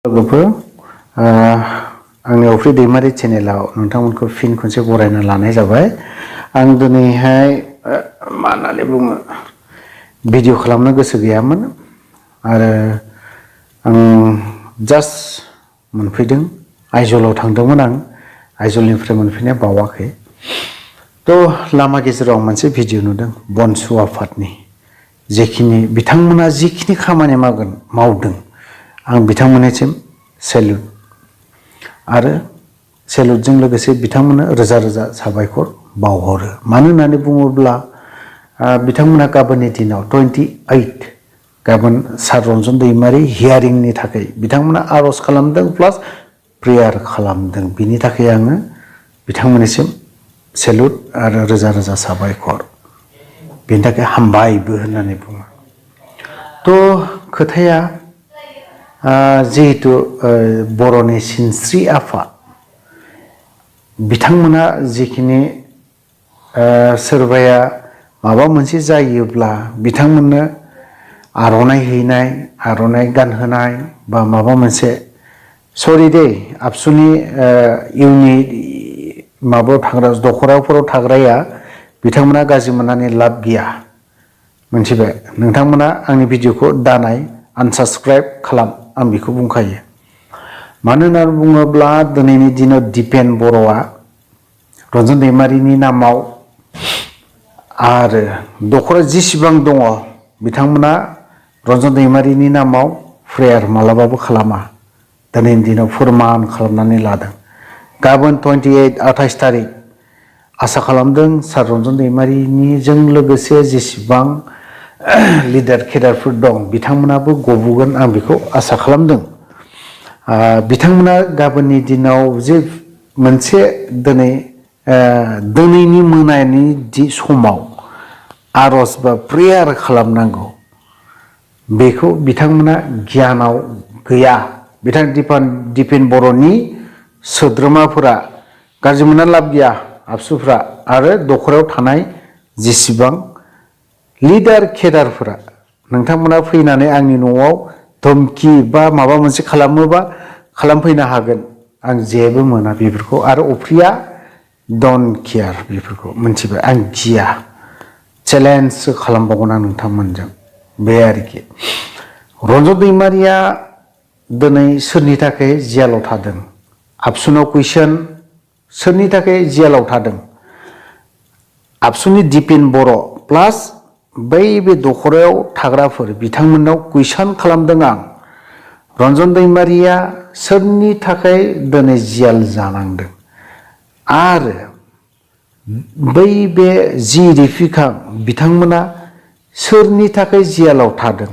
लोगोफोर आंनि अफ्रि दैमारि चेनेलाव नोंथांमोनखौ फिन खनसे बरायना लानाय जाबाय। आं दिनैहाय मा होननानै बुङो भिडिअ खालामनो गोसो गैयामोन आरो आं जास्ट मोनफैदों। आइजलाव थांदोंमोन आं, आइजलनिफ्राय मोनफैनाया बावाखै। थ' लामा गेजेराव मोनसे भिडिअ नुदों bnsu आफादनि, जेखिनि बिथांमोना जिखिनि खामानि मावदों आं बिथांमोननिसिम सेल्युट आरो सेल्युटजों लोगोसे बिथांमोननो रोजा रोजा साबायखर बावहरो। मानो होननानै बुङोब्ला बिथांमोना गाबोननि दिनाव 28 गाबोन सार रन्जन दैमारि हियारिंनि थाखाय बिथांमोना आर'ज खालामदों प्लास प्रेयार खालामदों। बिनि थाखाय आङो बिथांमोननिसिम सेल्युट आरो रोजा रोजा साबायखर, बेनि थाखाय हामबायबो होननानै बुङो। थ' खोथाया जिहेतु बर'नि सिनस्रि आफाद बिथांमोना जिखिनि सोरबाया माबा मोनसे जायोब्ला बिथांमोननो आर'नाइ हैनाय, आर'नाइ गानहोनाय बा माबा मोनसे सरि दे आबसुनि इउनिट माबायाव थाग्रा दख'राफोराव थाग्राया बिथांमोना गाज्रि मोननानै लाब गैया। मोनथिबाय? नोंथांमोना आंनि भिडिअखौ दानाय आनसाबस्क्राइब खालाम, आं बेखौ बुंखायो। मानो होननानै बुङोब्ला दिनैनि दिनाव दिपेन बर'आ रन्जन दैमारिनि नामाव आरो दख'रा जेसेबां दङ बिथांमोना रन्जन दैमारिनि नामाव प्रेयार मालाबाबो खालामा। दिनैनि दिनाव फोरमान खालामनानै लादों। गाबोन 28 थारिख आसा खालामदों सार रन्जन दैमारिनिजों लोगोसे जेसेबां लिडार केडारफोर दं बिथांमोनाबो गबोगोन, आं बेखौ आसा खालामदों। बिथांमोना गाबोननि दिनाव जे मोनसे दिनैनि मोनानि समाव आर'ज बा प्रेयार खालामनांगौ, बेखौ बिथांमोना गियानाव गैया। दिपेन बर'नि सोद्रोमाफोरा गाज्रि मोनना लाब गैया, आबसुफ्रा आरो दख'रायाव थानाय जेसेबां लिडार केडारफोरा नोंथांमोना फैनानै आंनि न'आव धमकि बा माबा मोनसे खालामोबा खालामफैनो हागोन, आं जेबो मोना बेफोरखौ। आरो अफ्रिया डन्ट केयार बेफोरखौ, मोनथिबाय? आं गिया, चेलेन्जसो खालामबावगोन आं नोंथांमोनजों, बे आरोखि। रन्जन दैमारिया दिनै सोरनि थाखाय जेलाव थादों? आबसुनाव कुइसन, सोरनि थाखाय जेलाव थादों? आबसुनि दिपेन बर' प्लास बै बे दख'रायाव थाग्राफोर बिथांमोननाव कुइसन खालामदों आं। रन्जन दैमारिया सोरनि थाखाय दिनै जेल जानांदों आरो बै बे जि रिफिकां बिथांमोना सोरनि थाखाय जेलाव थादों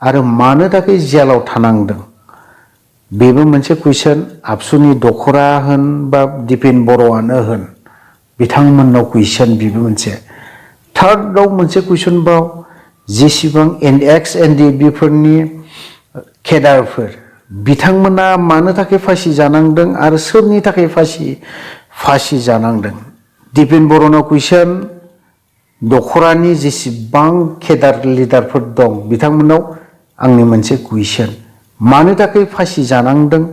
आरो मानो थाखाय जेलाव थानांदों? बेबो मोनसे कुइसन। आबसुनि दख'रा होन बा दिपेन बर'आनो होन बिथांमोननाव कुइसन, बेबो मोनसे। थार्डआव मोनसे कुइसन बाव, जेसेबां एक्स-एनडिएफबिफोरनि केडारफोर बिथांमोना मानो थाखाय फासि जानांदों आरो सोरनि थाखाय फासि जानांदों? दिपेन बर'नाव कुइसन, दख'रानि जेसेबां केडार लिडारफोर दं बिथांमोननाव आंनि मोनसे कुइसन, मानो थाखाय फासि जानांदों,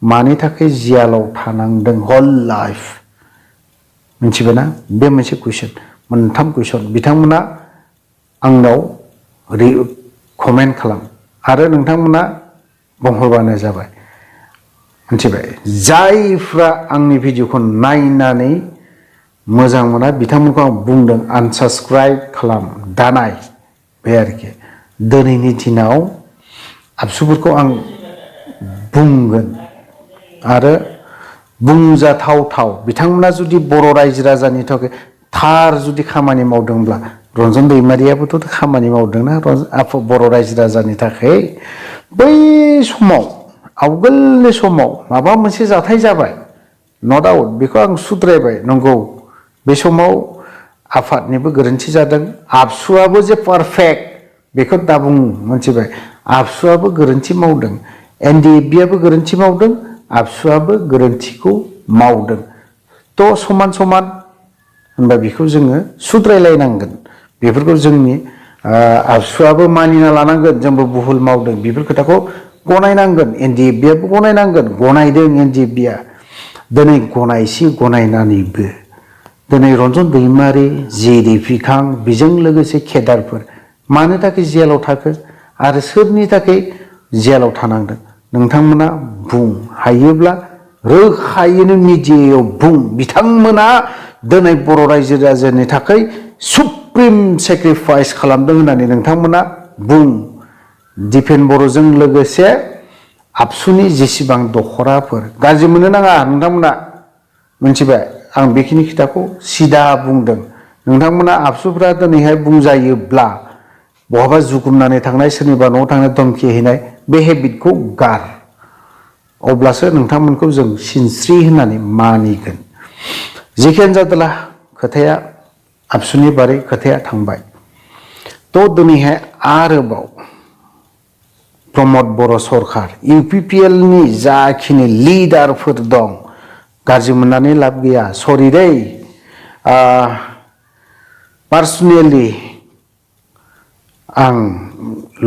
मानो थाखाय जेलाव थानांदों हल लाइफ? मिथिबायना? बे मोनसे कुइसन, मोनथाम कुइसन बिथांमोना आंनाव कमेन्ट खालाम आरो नोंथांमोना बुंहरबानो जाबाय। मिथिबाय? जायफ्रा आंनि भिडिअखौ नायनानै मोजां मोना बिथांमोनखौ आं बुंदों आनसाबस्क्राइब खालाम, दानाय, बे आरोखि। दिनैनि दिनाव आबसुफोरखौ आं बुंगोन आरो बुंजाथाव बिथांमोना जुदि बर' रायजो राजानि थाखाय थार जुदि खामानि मावदोंब्ला, रन्जन दैमारियाबोथ' खामानि मावदोंना बर' रायजो राजानि थाखाय। बै समाव आवगोलनि समाव माबा मोनसे जाथाय जाबाय, नो डाउट, बेखौ आं सुद्रायबाय, नंगौ बे समाव आफादनिबो गोरोन्थि जादों। आबसुआबो जे पारफेक्ट बेखौ दा बुं, मोनथिबाय? आबसुआबो गोरोन्थि मावदों, एनडिएफबिआबो गोरोन्थि मावदों, आबसुआबो गोरोन्थिखौ मावदों। थ' समान समान होनबा बेखौ जोङो सुद्रायलायनांगोन। बेफोरखौ जोंनि आबसुआबो मानिना लानांगोन जोंबो भुल मावदों, बेफोर खोथाखौ गनायनांगोन एनडिएफबिआबो गनायनांगोन गनायदों एनडिएफबिआ दिनै गनायसि गनायनानैबो दिनै रन्जन दैमारि जेरि फिखां बेजों लोगोसे केडारफोर मानो थाखाय जेलाव थाखो आरो सोरनि थाखाय जेलाव थानांदों नोंथांमोना बुं हायोब्ला रोखायैनो मिडियायाव बुं बिथांमोना दिनै बर' रायजो राजानि थाखाय सुप्रिम सेक्रिफाइस खालामदों होननानै नोंथांमोना बुं दिपेन बर'जों लोगोसे आबसुनि जेसेबां दखराफोर गाज्रि मोननो नाङा नोंथांमोना मिथिबाय आं बेखिनि खोथाखौ सिदा बुंदों नोंथांमोना आबसुफ्रा दिनैहाय बुंजायोब्ला बहाबा जुगुमनानै थांनाय सोरनिबा न'आव थांनाय धमखि हैनाय बे हेबिटखौ गार अब्लासो नोंथांमोनखौ जों सिनस्रि होननानै मानिगोन जेखियानो जादोला खोथाया आबसुनि बारै खोथाया थांबाय थ' दिनैहाय आरोबाव प्रमद बर' सरकार इउपिपिएलनि जाखिनि लिडारफोर दं गाज्रि मोननानै लाब गैया सरि दै पार्सनेलि आं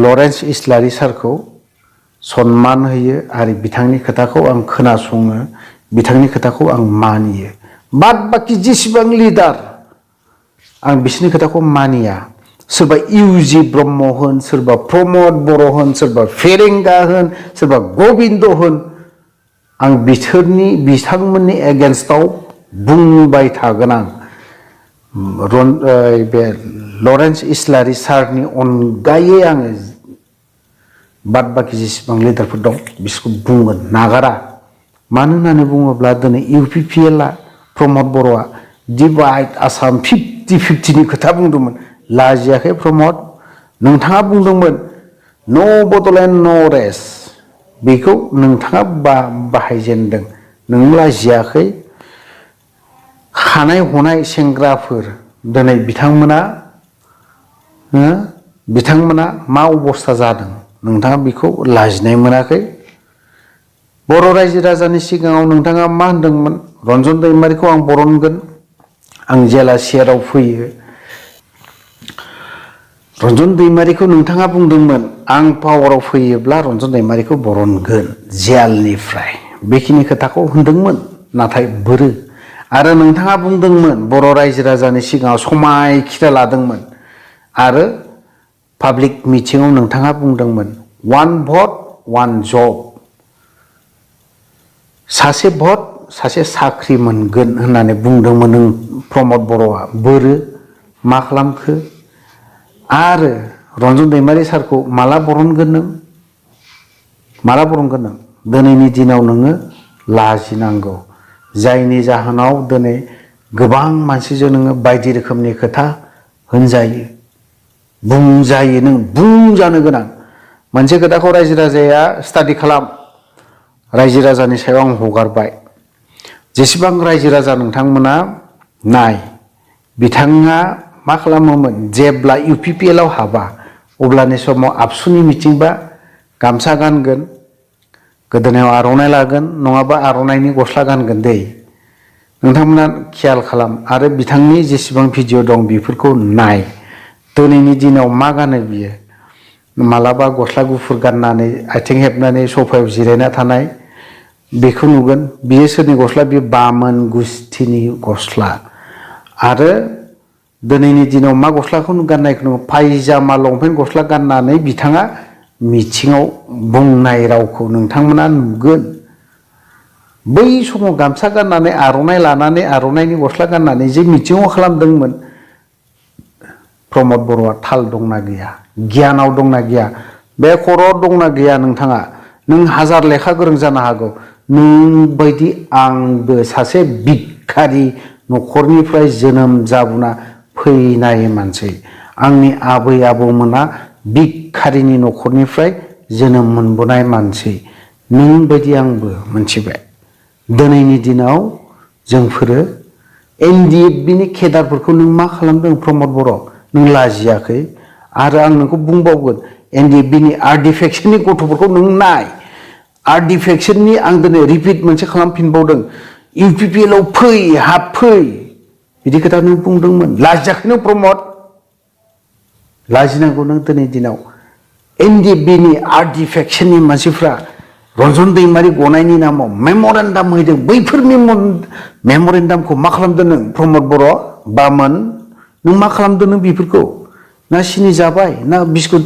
लरेन्स इस्लारि सारखौ सनमान होयो आरो बिथांनि खोथाखौ आं खोनासङो बिथांनि खोथाखौ आं मानियो बाद बाखि जेसेबां लिडार आं बिसोरनि खोथाखौ मानिया सोरबा इउजि ब्रह्म होन सोरबा प्रमद बर' होन सोरबा फेरेंगा होन सोरबा गबिन्द होन आं बिथांमोननि एगेन्स्टआव बुंबाय थागोन आं बे लरेन्स इस्लारि सारनि अनगायै आङो बाद बाखि जेसेबां लिडारफोर दं बिसोरखौ बुंगोन नागारा मानो होननानै बुङोब्ला दिनै इउपिपिएलआ प्रमद बर'आ डिभाइड आसाम 50-50नि खोथा बुंदोंमोन लाजियाखै प्रमद नोंथाङा बुंदोंमोन नो बड'लेण्ड नो रेस्ट बेखौ नोंथाङा बाहायजेनदों नों लाजियाखै खानाय हनाय सेंग्राफोर दिनै बिथांमोना मा अबस्था जादों नोंथाङा बेखौ लाजिनाय मोनाखै बर' रायजो राजानि सिगाङाव नोंथाङा मा होनदोंमोन रन्जन दैमारिखौ आं बरनगोन आं जेला सियाराव फैयो रन्जन दैमारिखौ नोंथाङा बुंदोंमोन आं पावाराव फैयोब्ला रन्जन दैमारिखौ बरनगोन जेलनिफ्राय बेखिनि खोथाखौ होनदोंमोन नाथाय बोरो आरो नोंथाङा बुंदोंमोन बर' रायजो राजानि सिगाङाव समायखिरा लादोंमोन आरो पाब्लिक मिटिङाव नोंथाङा बुंदोंमोन वान भट वान जब सासे भट सासे साख्रि मोनगोन होननानै बुंदोंमोन नों प्रमद बर'आ बोरो मा खालामखो आरो रन्जन दैमारि सारखौ माला बरनगोन नों दिनैनि दिनाव नोङो लाजिनांगौ जायनि जाहोनाव दिनै गोबां मानसिजों नोङो बायदि रोखोमनि खोथा होनजायो बुंजायो नों बुंजानो गोनां मोनसे खोथाखौ रायजो राजाया स्टाडि खालाम रायजो राजानि सायाव आं हगारबाय जेसेबां रायजो राजा नोंथांमोना नाय बिथाङा मा खालामोमोन जेब्ला इउपिपिएलआव हाबा अब्लानि समाव आबसुनि मिटिंबा गामसा गानगोन गोदोनायाव आर'नाइ लागोन नङाबा आर'नाइनि गस्ला गानगोन दै नोंथांमोना खेयाल खालाम आरो बिथांनि जेसेबां भिडिअ दं बेफोरखौ नाय दिनैनि दिनाव मा गानो बियो मालाबा गस्ला गुफुर गाननानै आथिं हेबनानै सफायाव जिरायना थानाय बेखौ नुगोन बियो सोरनि गस्ला बियो बामोन गुस्थिनि गस्ला आरो दिनैनि दिनाव मा गस्लाखौ गाननायखौ नुगोन पायजामा लंपेन्ट गस्ला गाननानै बिथाङा मिथिङाव बुंनाय रावखौ नोंथांमोना नुगोन बै समाव गामसा गाननानै आर'नाइ लानानै आर'नाइनि गस्ला गाननानै जे मिथिङाव खालामदोंमोन प्रमद बर'आ थाल दंना गैया गियानाव दंना गैया बे खर'आव दंना गैया नोंथाङा नों हाजार लेखा गोरों जानो हागौ नों बायदि आंबो सासे भिखारि न'खरनिफ्राय जोनोम जाबोना फैनाय मानसि आंनि आबै आबौमोना भिखारिनि न'खरनिफ्राय जोनोम मोनबोनाय मानसि नों बायदि आंबो मोनथिबाय दिनैनि दिनाव जोंफोरो एनडिएफबिनि केडारफोरखौ नों मा खालामदों प्रमद बर' नों लाजियाखै आरो आं नोंखौ बुंबावगोन एनडिएफबिनि आर्टिफेक्सननि गथ'फोरखौ नों नाय आर्टिफेक्सननि आं दिनै रिपिट मोनसे खालामफिनबावदों इउपिपिएलआव फै हाबफै बिदि खोथा नों बुंदोंमोन लाजियाखै नों प्रमद लाजिनांगौ नों दिनै दिनाव एनडिएफबिनि आर्ट डिफेक्शननि मानसिफ्रा रन्जन दैमारि गनायनि नामाव मेमरेन्डाम होदों बैफोर मेमरेन्डामखौ मा खालामदों नों प्रमद बर' बामोन नों मा खालामदों नों बेफोरखौ ना सिनि जाबाय ना बिस्कुट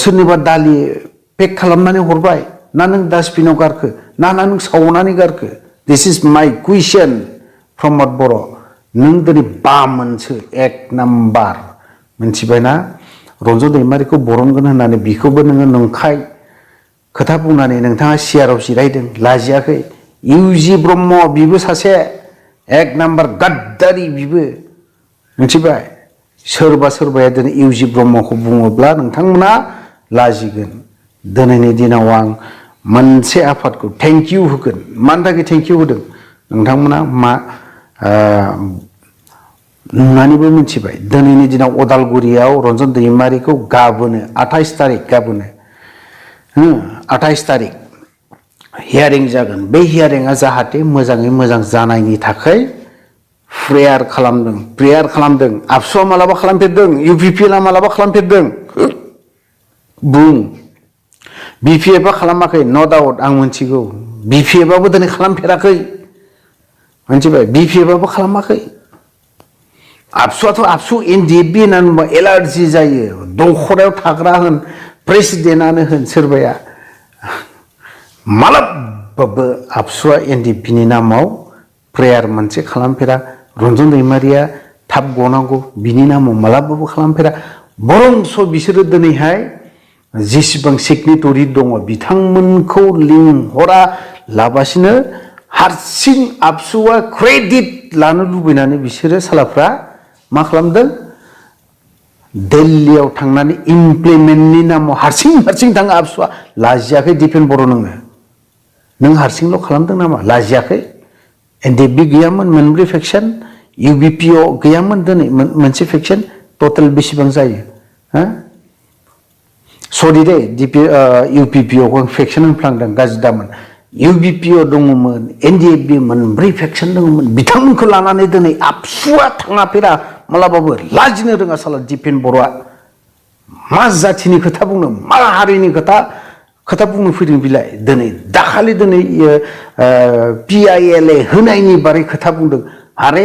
सोरनिबा दालि पेक खालामनानै हरबाय ना नों डास्टबिनाव गारखो ना नों सावनानै गारखो दिस इज माय कुइसन प्रमद बर' नों दिनै बामोनसो एक नाम्बार मिथिबायना रन्जन दैमारिखौ बरनगोन होननानै बिखौबो नोङो नंखाय खोथा बुंनानै नोंथाङा सियाराव जिरायदों लाजियाखै इउजि ब्रह्म बिबो सासे एक नाम्बार गाद्दारि बिबो मिथिबाय सोरबा सोरबाया दिनै इउजि ब्रह्मखौ बुङोब्ला नोंथांमोना लाजिगोन दिनैनि दिनाव आं मोनसे आफादखौ थेंक इउ होगोन मानि थाखाय थेंक इउ होदों नोंथांमोना मा नुनानैबो मिथिबाय दिनैनि दिनाव अदालगुरियाव रन्जन दैमारिखौ गाबोनो 28 तारिख गाबोनो 28 तारिख हियारिं जागोन बे हियारिंआ जाहाथे मोजाङै मोजां जानायनि थाखाय प्रेयार खालामदों आबसुआ मालाबा खालामफेरदों इउपिपिएलआ मालाबा खालामफेरदों बुं बिपिएफआ खालामाखै नो डाउट आं मिथिगौ बिपिएफआबो दिनै खालामफेराखै मिथिबाय बिपिएफआबो खालामाखै आबसुआथ' आबसु एनडिएफबि होननानै बुंबा एलार्जि जायो दखरायाव थाग्रा होन प्रेसिडेन्टआनो होन सोरबाया मालाबाबो आबसुआ एनडिएफबिनि नामाव प्रेयार मोनसे खालामफेरा रन्जन दैमारिया थाब गनांगौ बिनि नामाव मालाबाबो खालामफेरा बरंस बिसोरो दिनैहाय जेसेबां सिगनेटरि दङ बिथांमोनखौ लिंहरा लाबासिनो हारसिं आबसुआ क्रेडिट लानो लुबैनानै बिसोरो सालाफ्रा मा खालामदों दिल्लीयाव थांनानै इमप्लिमेन्टनि नामाव हारसिं थाङो आबसुआ लाजियाखै दिपेन बर' नों हारसिंल' खालामदों नामा लाजियाखै एनडिएफबि गैयामोन मोनब्रै फेक्सन इउबिपिअ गैयामोन दिनै मोनसे फेक्सन टटेल बेसेबां जायो हा सरि दे इउपिपिअ आं फेक्सन होनफ्लांदों गाज्रि दामोन इउबिपिअ दङमोन एनडिएफबि मोनब्रै फेक्सन दङमोन बिथांमोनखौ लानानै दिनै आबसुआ थाङाफेरा मालाबाबो लाजिनो रोङा साला दिपेन बर'आ मा जाथिनि खोथा बुंनो मा हारिनि खोथा बुंनो फैदों बिलाय दिनै दाखालि दिनै पिआइएलए होनायनि बारै खोथा बुंदों आरे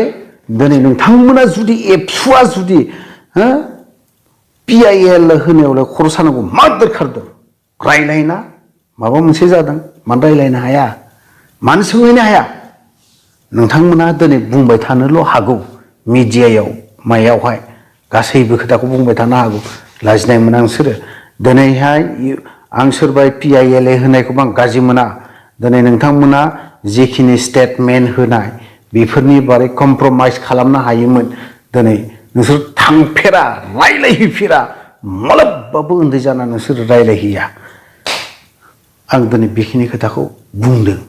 दिनै नोंथांमोना जुदि एबसुआ जुदि पिआइएल होनायावलाय खर' सानांगौ मा दरखार दं रायलायना माबा मोनसे जादों मानो रायलायनो हाया मानो सोंहैनो हाया नोंथांमोना दिनै बुंबाय थानोल' हागौ मिडियायाव मायावहाय गासैबो खोथाखौ बुंबाय थानो हागौ लाजिनाय मोना नोंसोरो दिनैहाय आं सोरबा पिआइएलए होनायखौबो आं गाज्रि मोना दिनै नोंथांमोना जिखिनि स्टेटमेन्ट होनाय बेफोरनि बारै कमप्रमाइज खालामनो हायोमोन दिनै नोंसोर थांफेरा रायलायहैफेरा मालाबाबो उन्दै जाना नोंसोर रायलायहैया आं दिनै बेखिनि खोथाखौ बुंदों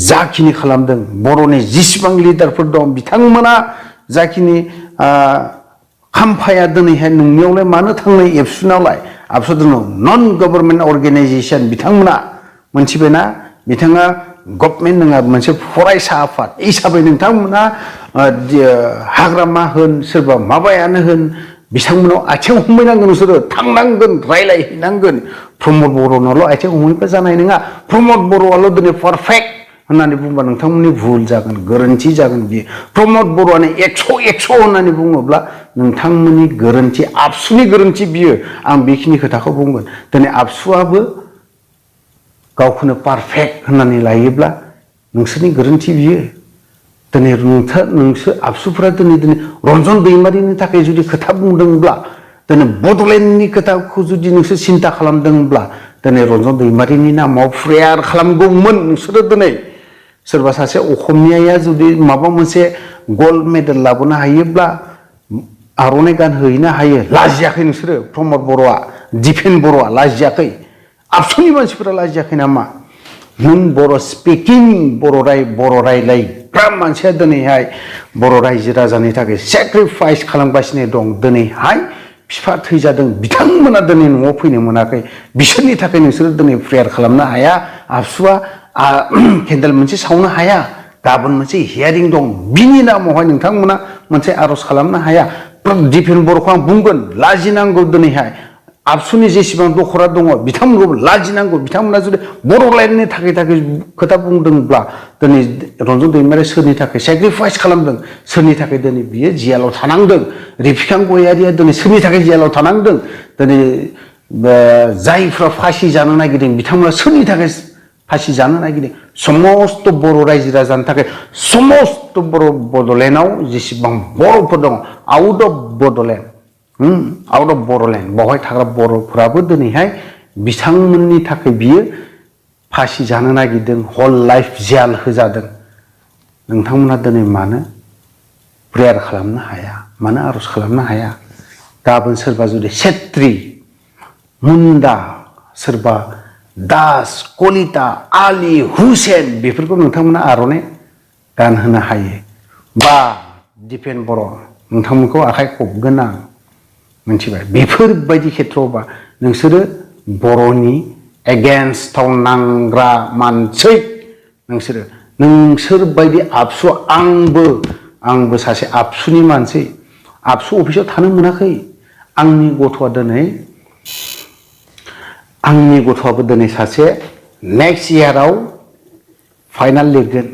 जाखिनि खालामदों बर'नि जेसेबां लिडारफोर दं बिथांमोना जाखिनि खाम्फाया दिनैहाय नोंनियावलाय मानो थांनाय एबसुनावलाय आबसु दङ नन गभर्नमेन्ट अर्गेनाइजेसन बिथांमोना मोनथिबायना बिथाङा गभर्नमेन्ट नङा मोनसे फरायसा आफाद हिसाबै नोंथांमोना हाग्रामा होन सोरबा माबायानो होन बिथांमोनाव आथिं हमहैनांगोन नोंसोरो थांनांगोन रायलायहैनांगोन प्रमद बर'नावल' आथिं हमहैबा जानाय नङा प्रमद बर'आल' दिनै पारफेक्ट होननानै बुंबा नोंथांमोननि भुल जागोन गोरोन्थि जागोन बियो प्रमद बर'आनो 100 होननानै बुङोब्ला नोंथांमोननि गोरोन्थि आबसुनि गोरोन्थि बियो आं बेखिनि खोथाखौ बुंगोन दिनै आबसुआबो गावखौनो पारफेक्ट होननानै लायोब्ला नोंसोरनि गोरोन्थि बियो दिनै नोंसोर आबसुफ्रा दिनै रन्जन दैमारिनि थाखाय जुदि खोथा बुंदोंब्ला दिनै बड'लेण्डनि खोथाखौ जुदि नोंसोर सिन्था खालामदोंब्ला दिनै रन्जन दैमारिनि नामाव प्रेयार खालामगौमोन नोंसोरो दिनै सोरबा सासे असमियाया जुदि माबा मोनसे गल्ड मेडेल लाबोनो हायोब्ला आर'नाइ गान हैनो हायो लाजियाखै नोंसोरो प्रमद बर'आ दिपेन बर'आ लाजियाखै आबसुनि मानसिफोरा लाजियाखै नामा नों बर' स्पिकिं बर' रायलायग्रा मानसिया दिनैहाय बर' रायजो राजानि थाखाय सेक्रिफाइस खालामगासिनो दं दिनैहाय बिफा थैजादों बिथांमोना दिनै न'आव फैनो मोनाखै बिसोरनि थाखाय नोंसोरो दिनै प्रेयार खालामनो हाया आबसुआ केन्डेल मोनसे सावनो हाया गाबोन मोनसे हियारिं दं बिनि नामावहाय नोंथांमोना मोनसे आर'ज खालामनो हाया दिपेन बर'खौ आं बुंगोन लाजिनांगौ दिनैहाय absuनि जेसेबां दखरा दङ बिथांमोनखौ लाजिनांगौ बिथांमोना जुदि बर'लेण्डनि थाखाय खोथा बुंदोंब्ला दिनै रन्जन दैमारिया सोरनि थाखाय सेक्रिफाइस खालामदों सोरनि थाखाय दिनै बियो जेलाव थानांदों रिफिकां गयारिया दिनै सोरनि थाखाय जेलाव थानांदों दिनै जायफ्रा फासि जानो नागिरदों बिथांमोना सोरनि थाखाय फासि जानो नागिरदों समस्त बर' रायजो राजानि थाखाय समस्त बर' बड'लेण्डआव जेसेबां बर'फोर दङ out of Bodoland out of Bodoland बावहाय थाग्रा बर'फोराबो दिनैहाय बिथांमोननि थाखाय बियो फासि जानो नागिरदों हल लाइफ जेल होजादों नोंथांमोना दिनै मानो प्रेयार खालामनो हाया मानो आर'ज खालामनो हाया गाबोन सोरबा जुदि सेट्रि मुन्डा सोरबा दास कलिता आली हुसेन बेफोरखौ नोंथांमोना आर'नाइ गानहोनो हायो बा दिपेन बर' नोंथांमोनखौ आखाइ खबगोन आं मिथिबाय बेफोरबायदि खेथ्रआवबा नोंसोरो बर'नि एगेन्स्टआव नांग्रा मानसि नोंसोर बायदि आबसु आंबो सासे आबसुनि मानसि आबसु अफिसाव थानो मोनाखै आंनि गथ'आबो दिनै सासे नेक्स्ट इयाराव फाइनाल लिरगोन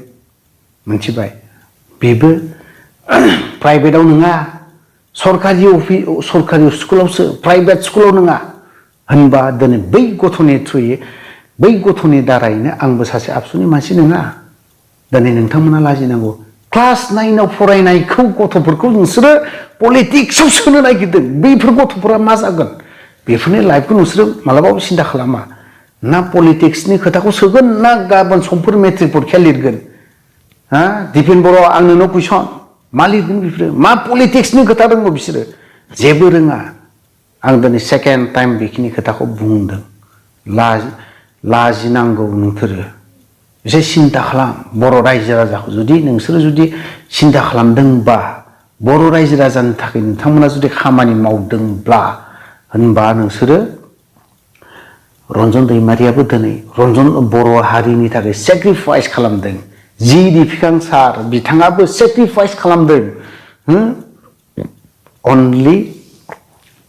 मिथिबाय बेबो प्राइभेटआव नङा सरकारि स्कुलावसो प्राइभेट स्कुलाव नङा होनबा दिनै बै गथ'नि थ्रुयै बै गथ'नि दारैनो आंबो सासे आबसुनि मानसि नङा दिनै नोंथांमोना लाजिनांगौ क्लास 9 आव फरायनायखौ गथ'फोरखौ नोंसोरो पलिटिक्सआव सोनो नागिरदों बैफोर गथ'फोरा मा जागोन बेफोरनि लाइफखौ नोंसोरो मालाबाबो सिन्था खालामा ना पलिटिक्सनि खोथाखौ सोगोन ना गाबोन समफोर मेट्रिक परिखा लिरगोन दिपेन बर' आंनो कुइसन मा लिरगोन बिसोरो मा पलिटिक्सनि खोथा रोंगौ बिसोरो जेबो रोङा आं दिनै सेकेन्ड टाइम बेखिनि खोथाखौ बुंदों लाजिनांगौ नोंसोरो एसे सिन्था खालाम बर' रायजो राजाखौ नोंसोरो जुदि सिन्था खालामदोंबा बर' रायजो राजानि थाखाय नोंथांमोना जुदि खामानि मावदोंब्ला होनबा नोंसोरो रन्जन दैमारियाबो दिनै बर' हारिनि थाखाय सेक्रिफाइस खालामदों जि रिफिकां सार बिथाङाबो सेक्रिफाइस खालामदों अनलि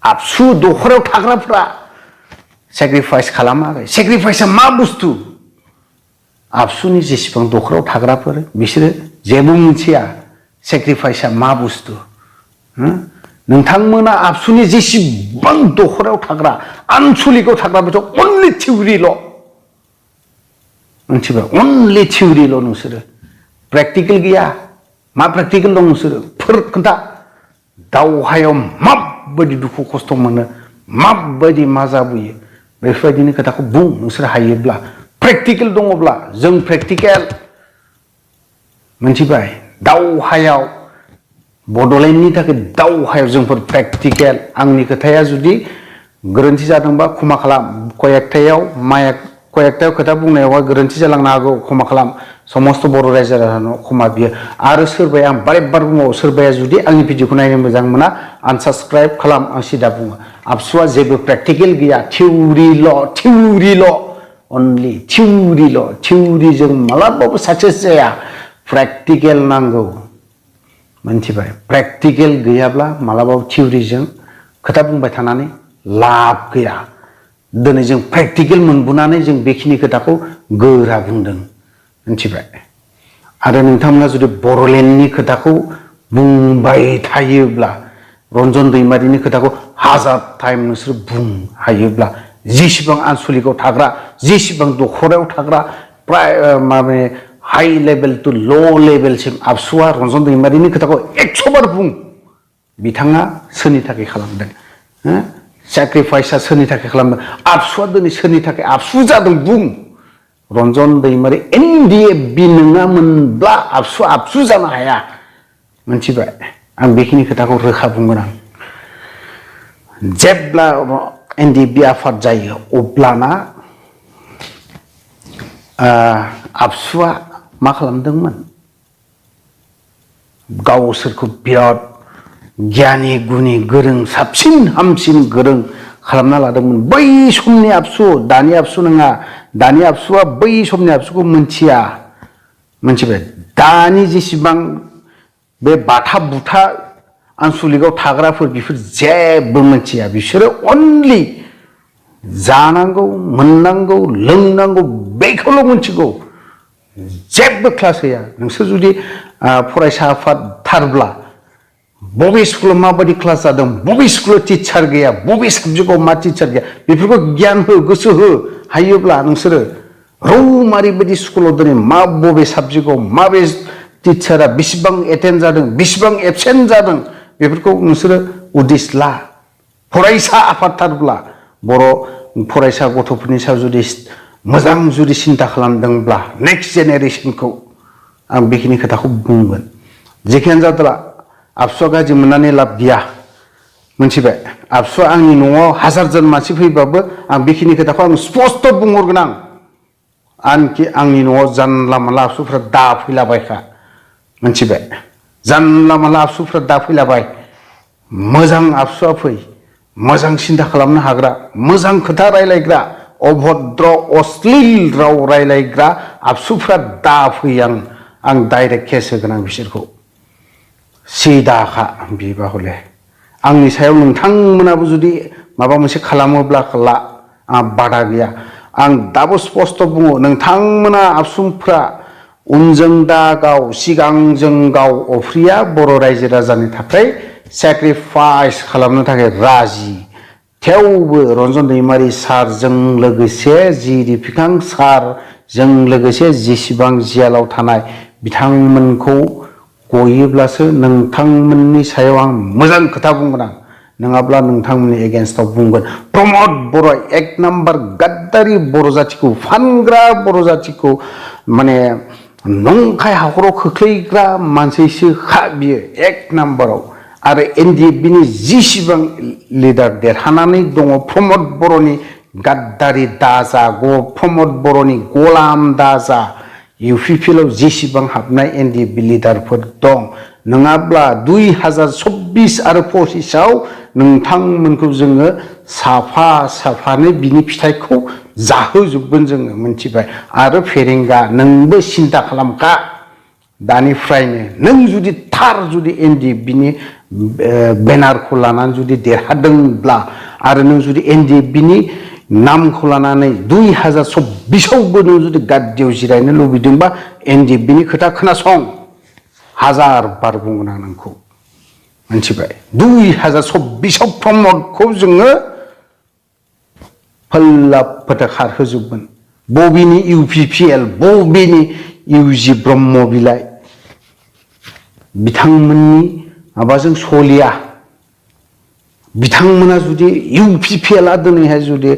आबसु दखरायाव थाग्राफ्रा सेक्रिफाइस खालामाखै सेक्रिफाइसआ मा बुस्थु आबसुनि जेसेबां दखरायाव थाग्राफोर बिसोरो जेबो मिथिया सेक्रिफाइसआ मा बुस्थु नोंथांमोना आबसुनि जेसेबां दखरायाव थाग्रा आनसलिकआव थाग्रा बेथ' अनलि थिउरिल' मिथिबाय अनलि थिउरिल' नोंसोरो प्रेक्टिकेल गैया मा प्रेक्टिकेल दं नोंसोरो खोन्था दावहायाव माबायदि दुखु खस्थ' मोनो माबायदि मा जाबोयो बेफोरबायदिनि खोथाखौ बुं नोंसोर हायोब्ला प्रेक्टिकेल दङब्ला जों प्रेक्टिकेल मिथिबाय दावहायाव बड'लेण्डनि थाखाय दावहायाव जोंफोर प्रेक्टिकेल आंनि खोथाया जुदि गोरोन्थि जादोंबा क्षमा खालाम कयेकथायाव खोथा बुंनायावहाय गोरोन्थि जालांनो हागौ क्षमा खालाम समस्त बर' रायजो राजानाव क्षमा बियो आरो सोरबाया आं बारे बुङो सोरबाया जुदि आंनि भिडिअखौ नायनो मोजां मोना आनसाबस्क्राइब खालाम आं सिदा बुङो आबसुआ जेबो प्रेक्टिकेल गैया थिउरिल' अनलि थिउरिजों मालाबाबो साक्सेस जाया प्रेक्टिकेल नांगौ मिथिबाय प्रेक्टिकेल गैयाब्ला मालाबाबो थिउरिजों खोथा बुंबाय थानानै लाब गैया दिनै जों प्रेक्टिकेल मोनबोनानै जों बेखिनि खोथाखौ गोरा बुंदों मिथिबाय आरो नोंथांमोना जुदि बर'लेण्डनि खोथाखौ बुंबाय थायोब्ला रन्जन दैमारिनि खोथाखौ हाजार टाइम नोंसोर बुं हायोब्ला जेसेबां आनसलिकआव थाग्रा जेसेबां दखरायाव थाग्रा प्राय माने हाई लेभेल टु ल' लेभेलसिम आबसुआ रन्जन दैमारिनि खोथाखौ 100 बार बुं बिथाङा सोरनि थाखाय खालामदों सेक्रिफाइसआ सोरनि थाखाय खालामदों आबसुआ दिनै सोरनि थाखाय आबसु जादों बुं रन्जन दैमारि NDFB नङामोनब्ला आबसु जानो हाया मिथिबाय आं बेखिनि खोथाखौ रोखा बुंगोन आं जेब्ला NDFB आफाद जायो अब्लाना आबसुआ मा खालामदोंमोन गावसोरखौ बिराद गियानि गुनि गोरों साबसिन हामसिन गोरों खालामना लादोंमोन बै समनि आबसु दानि आबसु नङा दानि आबसुआ बै समनि आबसुखौ मिथिया मिथिबाय दानि जेसेबां बे बाथा बुथा आनसलिकआव थाग्राफोर बिसोर जेबो मिथिया बिसोरो अनलि जानांगौ मोननांगौ लोंनांगौ बेखौल' मिथिगौ जेबो क्लास होया नोंसोर जुदि फरायसा आफाद थारब्ला बबे स्कुलाव माबायदि क्लास जादों बबे स्कुलाव टिचार गैया बबे साबजेक्टआव मा टिचार गैया बेफोरखौ गियान हो गोसो हो हायोब्ला नोंसोरो रौमारि बायदि स्कुलाव दिनै मा बबे साबजेक्टआव माबे टिचारा बेसेबां एटेन्ड जादों बेसेबां एबसेन्ट जादों बेफोरखौ नोंसोरो उदिस ला फरायसा आफादथारब्ला बर' फरायसा गथ'फोरनि सायाव जुदि मोजां जुदि सिन्था खालामदोंब्ला नेक्स्ट जेनेरेसनखौ आं बेखिनि खोथाखौ बुंगोन जेखियानो जादोला आबसुआ गाज्रि मोननानै लाब गैया मोनथिबाय आबसुआ आंनि न'आव हाजारजन मानसि फैबाबो आं बेखिनि खोथाखौ आं स्पष्ट बुंहरगोन आंखि आंनि न'आव जानला मानला आबसुफ्रा दा फैलाबायखा मोनथिबाय जानला मानला आबसुफ्रा दा फैलाबाय मोजां आबसुआ फै मोजां सिन्था खालामनो हाग्रा मोजां खोथा रायलायग्रा अभद्र अश्लील राव रायलायग्रा आबसुफ्रा दा फै आं डाइरेक्ट केस होगोन आं बिसोरखौ सिदाखा बिबा हले आंनि सायाव नोंथांमोनाबो जुदि माबा मोनसे खालामोब्ला ला आं बादा गैया आं दाबो स्पष्ट बुङो नोंथांमोना आबसुफ्रा उनजों दा गाव सिगांजों गाव अफ्रिया बर' रायजो राजानि थाखाय सेक्रिफाइस खालामनो थाखाय राजि थेवबो रन्जन दैमारि सारजों लोगोसे जिरि फिखां सारजों लोगोसे जेसेबां जियालाव थानाय बिथांमोनखौ गयोब्लासो नोंथांमोननि सायाव आं मोजां खोथा बुंगोन आं नङाब्ला नोंथांमोननि एगेन्स्टआव बुंगोन प्रमद बर' एक नाम्बार गाद्दारि बर' जातिखौ फानग्रा बर' जातिखौ माने नंखाय हाखराव खोख्लैग्रा मानसिसो खा बियो एक नाम्बाराव आरो एनडिएफबिनि जेसेबां लिडार देरहानानै दङ प्रमद बर'नि गाद्दारि दाजा प्रमद बर'नि गलाम दाजा इउपिपिएलआव जेसेबां हाबनाय एनडिएफबि लिडारफोर दं नङाब्ला 2024 आरो 25आव नोंथांमोनखौ जोङो साफा साफानो बिनि फिथाइखौ जाहोजोबगोन जोङो मिथिबाय आरो फेरेंगा नोंबो सिन्था खालामखा दानिफ्रायनो नों जुदि थार जुदि एनडिएफबिनि बेनारखौ लानानै जुदि देरहादोंब्ला आरो नों जुदि एनडिएफबिनि नामखौ लानानै 2024आवबो नों जुदि गाद्दियाव जिरायनो लुबैदोंबा एनडिएफबिनि खोथा खोनासं हाजार बार बुंगोन आं नोंखौ मिथिबाय 2024आव प्रमदखौ जोङो फोल्लाब फोथा खारहोजोबगोन बबेनि इउपिपिएल बबेनि इउजि ब्रह्म बिलाइ बिथांमोननि माबाजों सलिया बिथांमोना जुदि इउपिपिएलआ दिनैहाय जुदि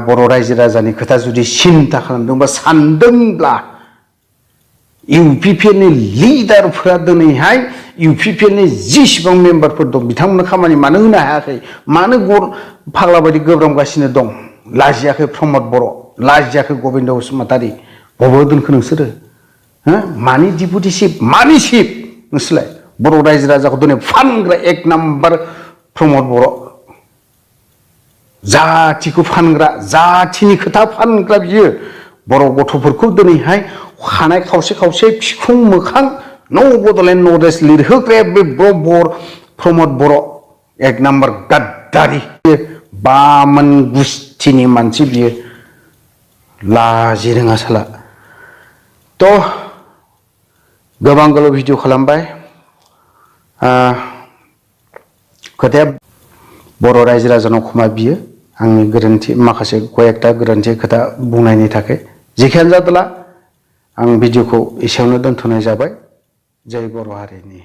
बर' रायजो राजानि खोथा जुदि सिन्था खालामदोंबा सानदोंब्ला इउपिपिएलनि लिडारफोरा दिनैहाय इउपिपिएलनि जेसेबां मेम्बारफोर दं बिथांमोननो खामानि मानो होनो हायाखै मानो फाग्ला बायदि गोब्रामगासिनो दं लाजियाखै प्रमद बर' लाजियाखै गबिन्द बसुमतारी बबाव दोनखो नोंसोरो मानि डिपुटिशिप मानि शिप नोंसोरलाय बर' रायजो राजाखौ दिनै फानग्रा एक नाम्बार प्रमद बर' जातिखौ फानग्रा जातिनि खोथा फानग्रा बियो बर' गथ'फोरखौ दिनैहाय खानाय खावसे खावसे फिखुं मोखां न' बड'लेण्ड नर्थ लिरहोग्राया बे प्रमद बर' एक नाम्बार गाद्दारि बामोन गुस्थिनि मानसि बियो लाजि रोङा साला थ' गोबां गोलाव भिडिअ खालामबाय खोथाया बर' रायजो राजानाव क्षमा बियो आंनि गोरोन्थि माखासे कयेकटा गोरोन्थि खोथा बुंनायनि थाखाय जेखियानो जादोला आं भिडिअखौ एसेयावनो दोनथ'नाय जाबाय जय बर' हारिनि